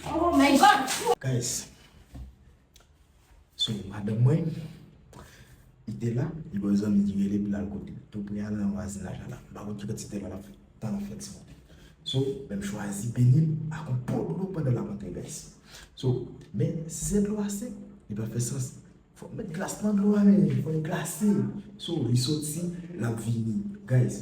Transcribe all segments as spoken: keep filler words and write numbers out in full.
Oh my God! Guys, so, madanm mwen, li te la, li gen yon zanmi ki rele pou l al kote l. Tou pre a nan vwazinaj la la. M pa konn ki kantite tan l ap fè, tan l ap fè ti moute. So, men m chwazi beni l ak yon po dlo pandan l ap antre, guys. So, men si se dlo a sèk, li pa fè sans. Fò m met glas nan dlo a, men fò l glase. So, li soti, l ap vini. Guys,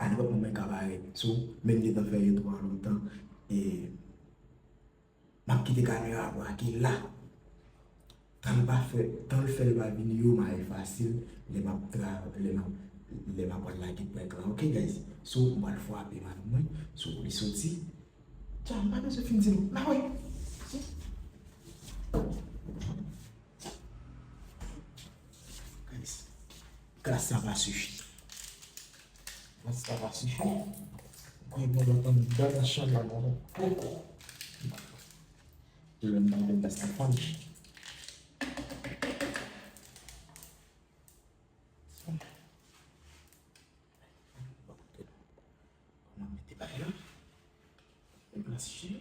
a nenpòt moman li ka parèt. So, men m gentan fè entwo a lontan. E M ap kite kamera braké la. Tan l pa fè, tan l fè l pa vini yo, m a efase l lè m ap tra, lè m ap, lè m ap pral lage prank lan. Ok, guys? So, m pral frape madanm mwen. So, pou li soti. Tcha, m pa bezwen fin di nou. N a wè. Guys, glas sa pa sifi. Glas sa pa sifi. Mwen mwen andan nan chanm la mwen poko. Lè m mande glas la fann. Kòman mete bagay la? Glas cheri.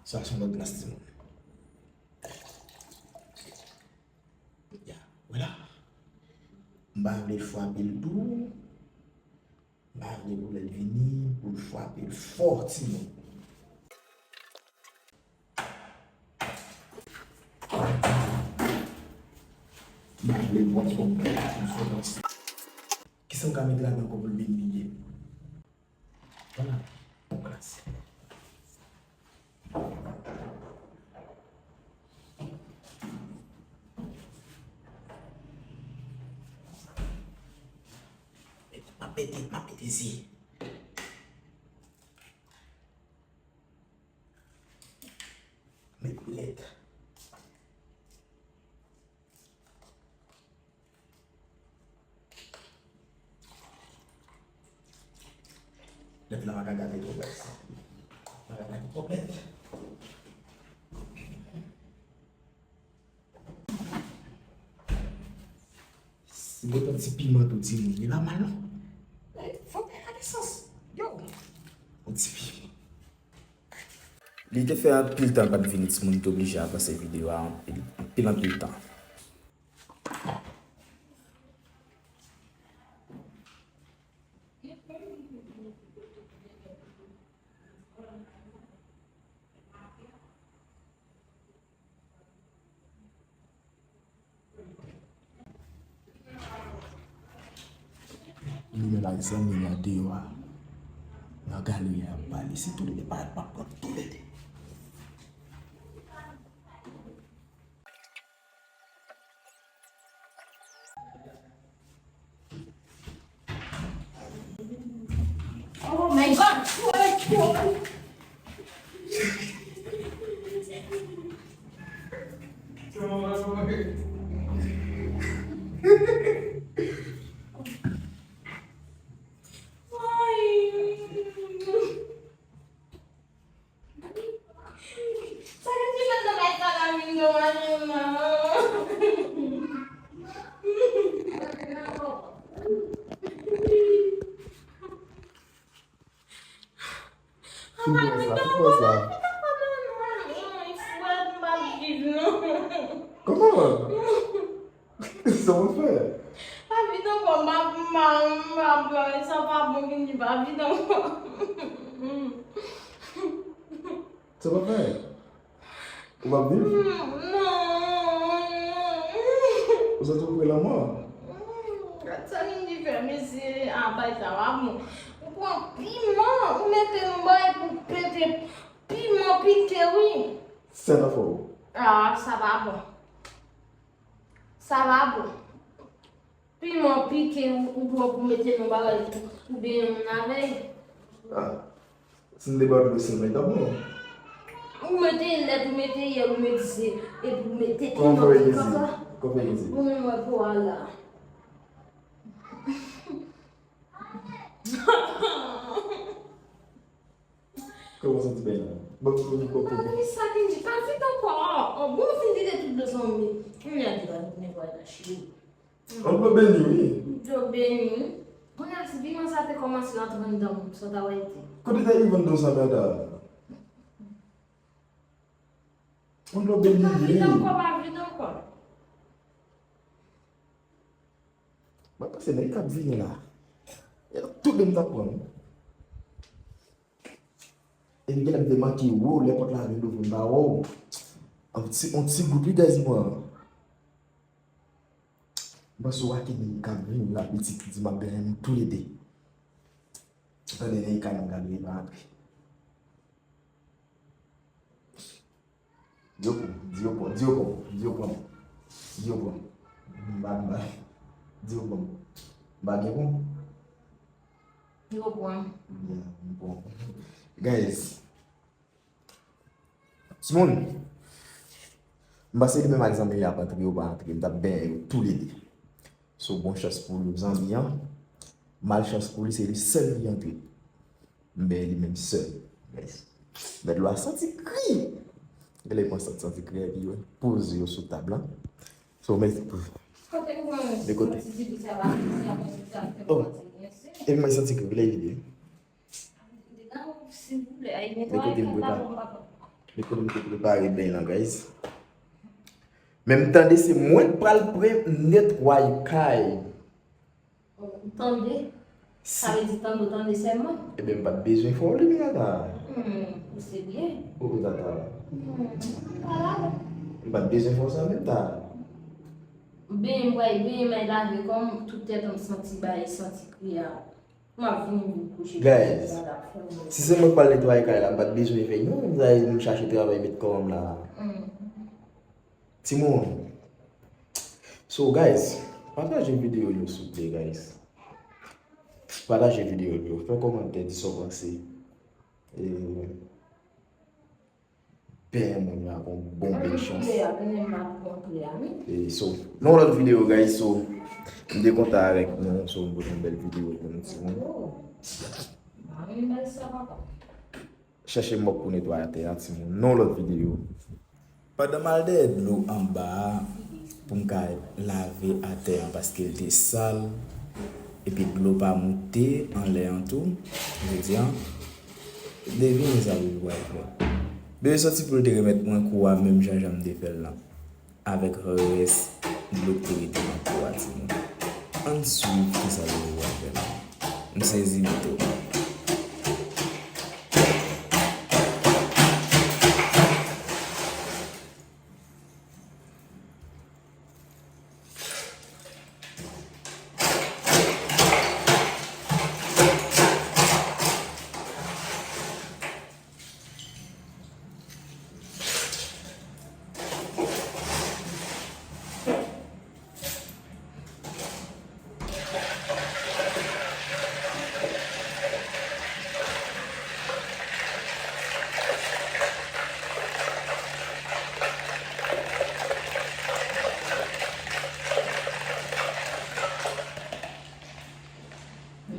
Sa se yon lòt glas timoun. Ya, vwala. M pa vle l frape l dou. M pa vle pou lè l vini, pou l frape l fò timoun. M pa vle l pran fò m pran fò. Kisa m ka mete ladan ankò pou l vin pike? Vwala, yon glas. M ap mete, m ap mete zi. Met lèt. Lèt la pa ka gate twòp, guys. Pa ka gate twòp lèt. Si gen yon ti piman tou, timoun, li pa mal non. Fò m gade sans. Yo. Yon ti piman. Li te fè anpil tan l pa t vini, timoun, te oblije avanse videyo a anpil, anpil, anpil tan. Li menm ak zanmi l nan deyò a, nan galeri a, ap pale, se toulède parèt m ap pran toulède. Oh my God! Sa ki ti fèt nan kay sa la, vin nan machin nan? Ki bwè sa? Ki bwè sa? Kòman? Sa w fè? Pa vin ankò, m pa, m pa, m pa, sa pa bon, vin di pa vin ankò. Sa pa fè? Ou p ap viv? Non. Ou santi w pre lanmò? Gad sa vin di fè, mesye, a bay sa pa bon. Ou pran piman, ou mete nan bay pou pete, piman pike, wi. Sèt afè w. Ah, sa pa bon. Sa pa bon. Piman pike ou, ou pran pou mete nan bagay pou, pou benyen moun avè l. Ah, si m te ba w dlo sèl mwen, t ap bon. Ou mete lèt, ou mete yèl, ou mete ze, epi ou mete piman pike konsa. Kòman fè mete ze? Ou menm wè po a la. Kòman w santi bèl la? Bon, bon, bon, bon, bon. Ay, sa vin di, pa vin ankò. Bon, fin vide tout dlo zanmi. Kounye a, di la, netwaye la, cheri. An dlo beni, wi. Dlo beni. Kounye a, si piman sa te Kòmanse rantre anndan m san ta wè ete. Kote te rive anndan sa, gada? Yon dlo beni vide. Vide ankò, pa vide ankò. Mwen panse nèg k ap vini la, e tout de m t ap pran. Epi genlè m te manke wè w, lè pòt la vin louvri m pa wè w. Yon ti, yon ti gout wi guys mwen. M panse w ak nèg k ap vini la pitit di m ap benyen nou toulede. Tande nèg ka nan gade pa antre. Di yo pran, di yo pran, di yo pran, di yo pran. Di yo pran. M pa, m pa. Di yo pran. M pa gen pran. Yo pran. Yeah, m pran. Guys. Timoun. M panse li menm ak zanmi li ap antre, yo pa antre. M t ap benyen yo toulede. So, bon chans pou zanmi an. Malchans pou li, se li sèl ki antre. M benyen li menm sèl. Guys. Men dlo a santi kri. Genlè pran sant santi kri epi yo poze yo sou tab la. So, men de kote. Oh. Epi mwen santi kri, genlè vide. De kote m prepare. De kote m te prepare beny lan, guys. Men m tande se mwen k pral pre netwaye kay. Tande. Sa vle di tande, tande sèlman. Ebyen, m pa t bezwen fè w li, men tata. Hmm, ou se byen. Ou tata. Hmm, pa la. M pa t bezwen fè w sa, men tata. Byen, m pral byen, men lave kò m, tout tèt m santi bay, santi kri a. M ap vin kouche. Guys, si se mwen k pral netwaye kay la, m pa t bezwen fè yon, m chache travay met kò m la. Hmm. Timoun. So, guys, pataje videyo yo, souple, guys. Pataje videyo yo, fè kòmantè, di sa w panse. E, benyen moun yo ak yon bon bèl chans. E, so, nan yon lòt videyo, guys, so, m te kontan avèk nou, so, m pote yon bèl videyo pou nou, timoun. Chèche mòp pou netwaye atè a, timoun. Nan yon lòt videyo. Pandan m al dèyè dlo anba a pou m ka lave atè an paske l te sal, epi dlo pa moute anlè an tou, jodi a, devine sa Bebe pral fè. Bebe soti pou l te remèt mwen kou a menm jan jan m te fè l lan. Avèk rès dlo k te rete nan po a, timoun. Ann swiv kisa Bebe pral fè la. M sezi wi tou.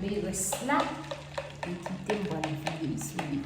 Men rès la, li kite m pral vide l sou li.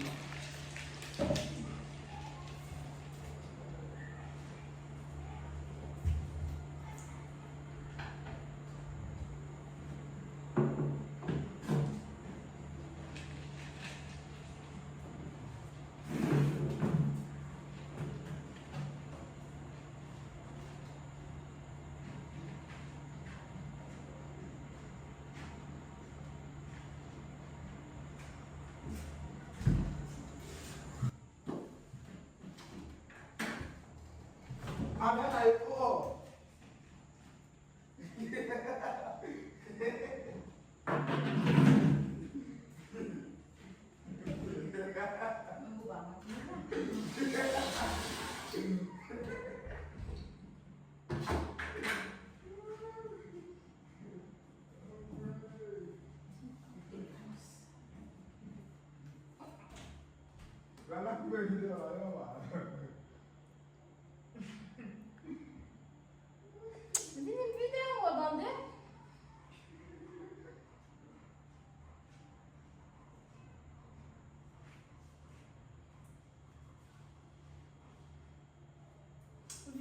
Vini m vide yon wòb an de.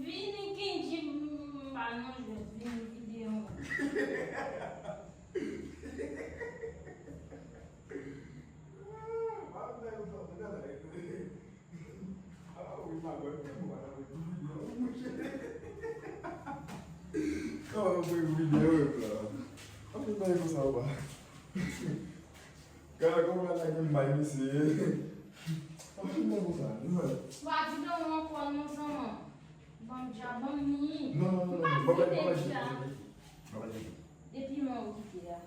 Vini Kendji, m pa nan jwèt, vini vide yon wòb. Yo, yo, yo, yo, yo, yo, yo. Anpil bagay konsa ou pa. Gade kòman lage m bay mesye. Anpil bagay konsa. Pa di non ankò non zanman. Ban m dja ban m ni. Non, non, non, non. Mwen pa jete. Mwen pa jete. Depi mwen ou kite a.